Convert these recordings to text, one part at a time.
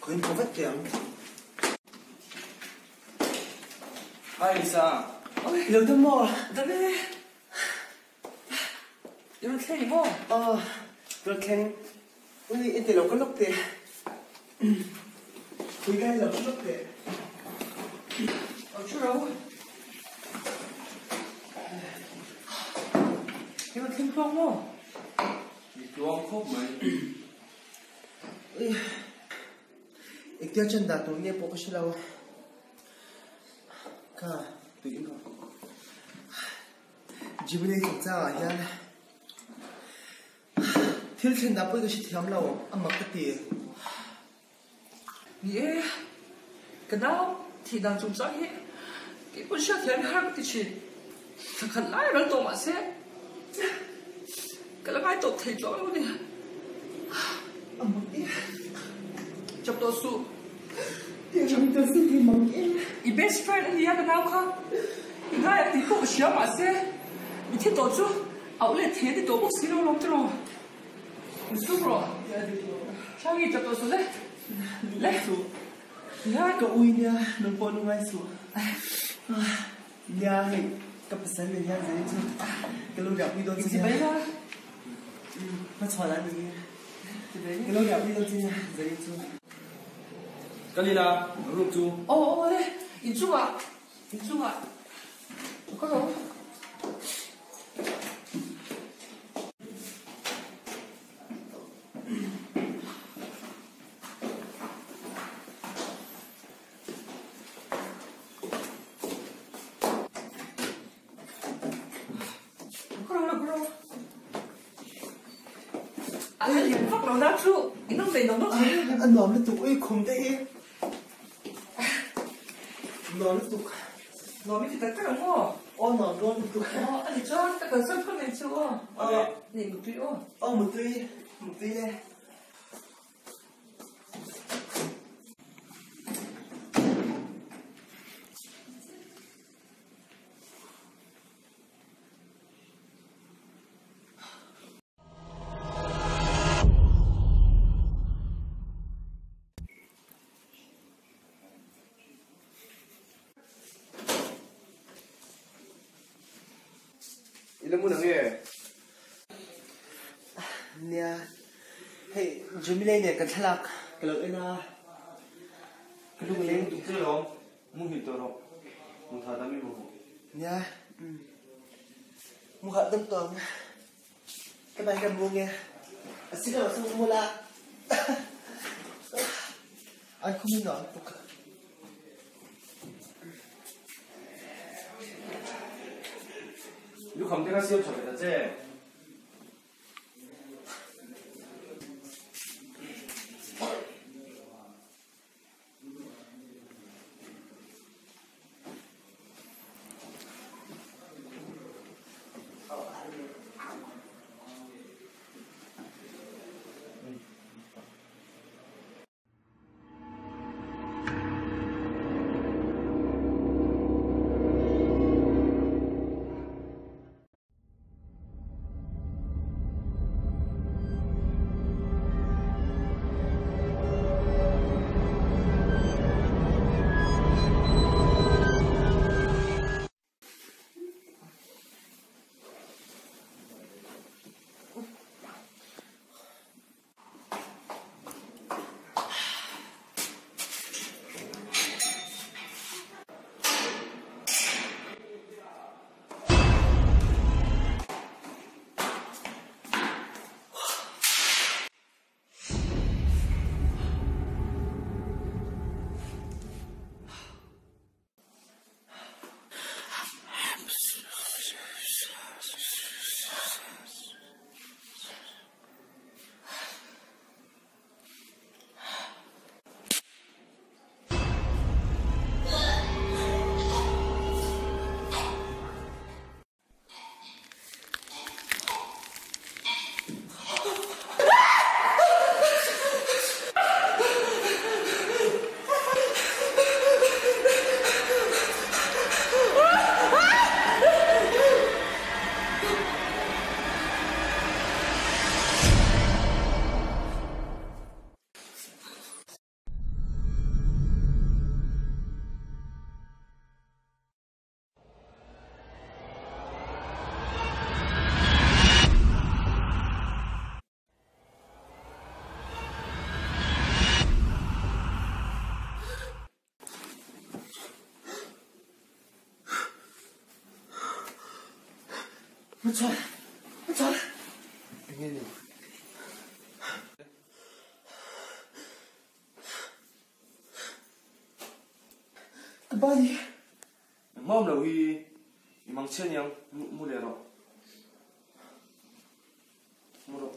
Khawiin thaw vat teh ang. Hi Lisa. I lo dam maw? Dam e. I rawn thleng maw? Aw, rawn thleng. Ui, i ti lo ka lawk teh. Khawi lai lo ka lawk teh. Aw chu ro. I rawn thleng tluang maw? I tluang khawp mai. Ui, engtia chan dah tur nge pawh ka hre lo. Ka tui in rawh. Jubilee chungchangah hian thil thlen dah pawh hi ka hre thiam lo, a mak ka ti. Ni e, ka nau thih dan chungchang hi kei pawn hriat thiam hi har ka ti thin. Thla khat lai ral tawh mah se ka la ngai tawp thei tawh lo a ni. A mak e. Chap tawh suh. Tiang ta si hi mak e. I best friend a nia ka nau kha. I ngai ang tih pawh ka hria mahse mi thi tawh chu auh let thei a ni tawh bawk si lo lawm tiraw. Insum rawh. Hrang i chap tawh suh le. Le. Ka ui nia nang pawh lu ngai suh. Nia hei ka pasal nen hian zanin chu ka lo riahpui dawn che nia. Hmachhuan an ni. Ka lo riahpui dawn che nia zanin chu. Ka lila room chu. Aw aw le inchungah inchungah ka ro. A nuam lutuk ui khum te hi nuam lutuk nuam i ti tak tak ang maw aw nuam dawn lutuk aw a ni chuan ka kalsan phawt mai chu aw aw ni mutui aw aw mutui mutui le. I la hmun ang e? Nia, hei Jimmy-lei nen kan thlalak ka lo en a, ka lung leng tuk che lawm, mu hnih tawh rawh, mu tha dam i mamawh. Nia, mu hah dam tawh ang, ka ban ka mu nge, a si lo chu mu la, an khum hi nuam tuk. Lukham te kha siam tha ve ta che. Hmachhawn! Hmachhawn! Enge ni? Ka ba ni. Engmah awm lo hi i mang chhiat niang mu leh rawh. Mu rawh.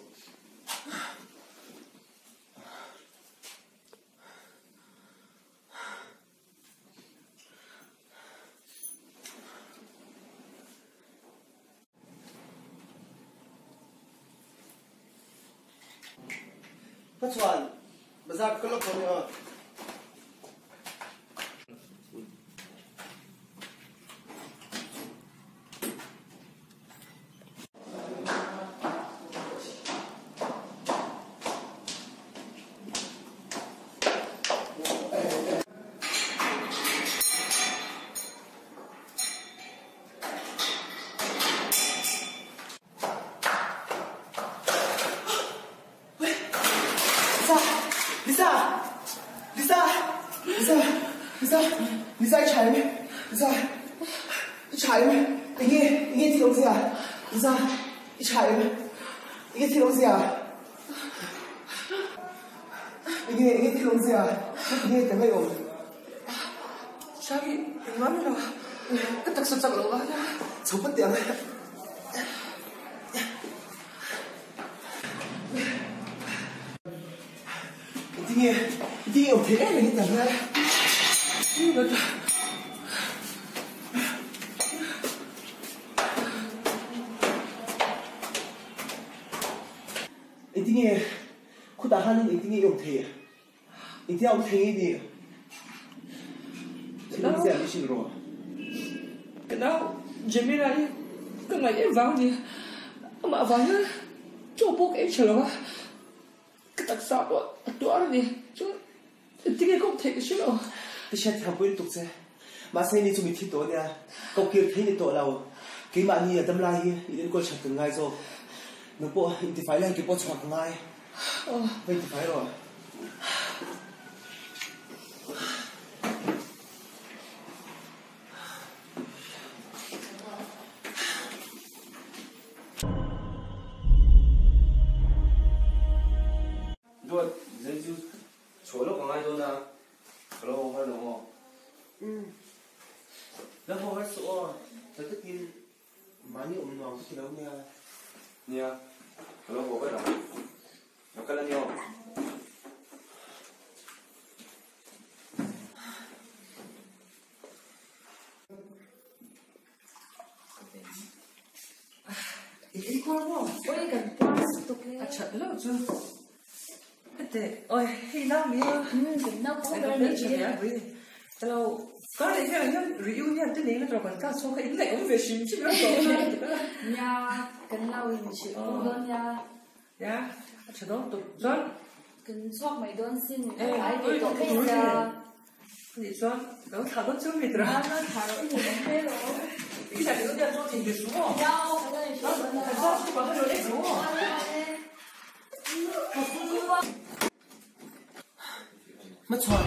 Hmachhuan, bazar ka lawk dawn nia. Lisa! Lisa! Lisa! Lisa! Lisa! Lisa i tha em? Lisa! I tha em? Enge enge thil awmzia? Lisa! I tha em? Enge thil awmzia? Enge enge thil awmzia? Enge ka ngaih awm? Chai engmah ni lo, ka taksa chak loh vang a. Chho pat teh ang. Engtinge engtinge awm theih em em hi tah hian. Engtinge khutah hianin engtinge i awm theih? Engtia awm thei nge ni? Thil awm ziah mi hrilh rawh. Ka nau Jamila hi ka ngaih em vang a ni. Amah vang hian chaw pawh ka ei tha lo a, ka taksa pawh a tuar a ni. Chuan engtinge ka awm theih ka hre lo. Ka hriat thiam pui lutuk che. Mahse ni chu mitthi tawh ania, ko kir thei ni tawh lo. Keimahni a dam lai hi in enkawl that kan ngai zawk. Nang pawh intifai lai ke pawh chhuah ka ngai. Va intifai rawh. Duat, zai chu chhuah lawk a ngai dawn a. Ka lo haw har lo maw? Umm. Lo haw har suh aw, tha takin mahni awm nuam ka ti lo nia. Nia, ka lo haw vat ang. Lo kal a ni aw. I ei kual maw? Oi kan puar lutuk e. A that lo chu. Hete oi hei nau mi a. Kan nau pawh ber ni hi. Hello. Ka leh hian hian reunion te nei na tur kan class ho kha in ngaih awm ve hrim hrim reuh tawh a. Nia kan nau in hrilh pawh dawn nia. Nia a tha dawn tuk chuan. Kan chhuak mai dawn sin ka tlai ve tawh mai sia. Nih chuan lo thlah dawn chu mi tura. A lo thlah rawh i hmuh awm hle rawh. I thlah dawn hian chuan thei ve suh aw. Nia aw ka la inhrilh dawn a. Kan class chu ka lo leh zo aw. Hmachhuan.